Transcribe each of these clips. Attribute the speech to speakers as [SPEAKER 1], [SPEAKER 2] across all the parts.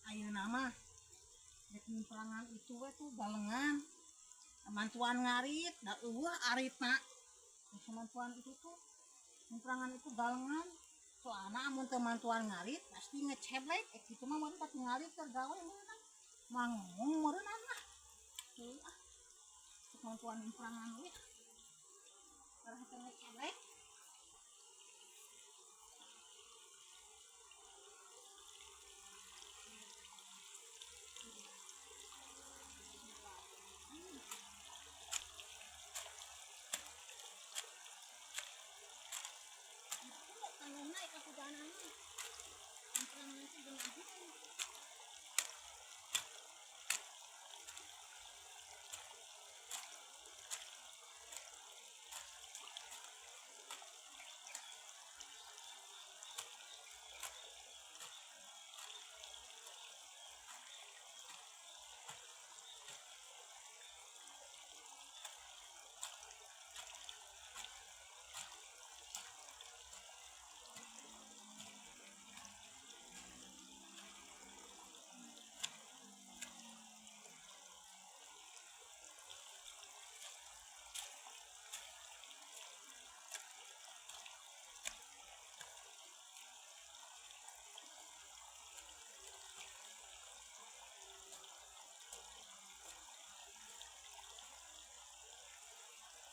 [SPEAKER 1] Ayeuna mah rek nyimpelangan itu we tuh balengan. Mantuan ngarit, da euweuh aritna. Mantuan itu tuh nyimpelangan itu balengan. Soalna amun teu mantuan ngarit pasti ngeceblek. Eh kitu mah meureun pati ngarit keur gawe meureun. Manggung meureun ah. Tuh ah. Mantuan nyimpelangan we. Karena teu ngeceblek. Taneuhna kahujanan mah. Nyimpelangan teh geunaheun.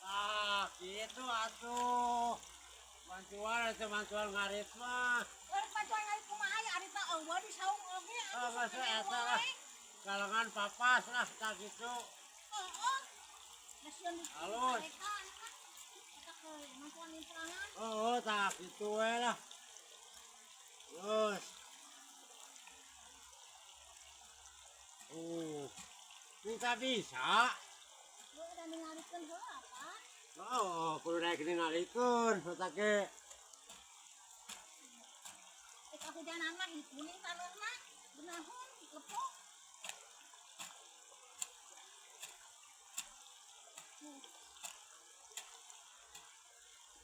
[SPEAKER 2] Ah, gitu atuh. Bantuan atuh bantuan ngarit mah.
[SPEAKER 1] Urang bantuan ngarit kumaha aya aritna euweuh di saung oge atuh.
[SPEAKER 2] Ah, masa eta lah. Kalangan papas lah tak gitu.
[SPEAKER 1] Heeh. Kasihan di
[SPEAKER 2] Halus.
[SPEAKER 1] Eta ke mantuan nyimpelangan.
[SPEAKER 2] Oh, tak gitu we lah. Terus. Oh, kita bisa.
[SPEAKER 1] Lu udah ningalikeun heula apa?
[SPEAKER 2] Oh, kudu naik ningalikeun, eta ge.
[SPEAKER 1] Eh kahujanan mah kuning taneuhna, geunahun lepok.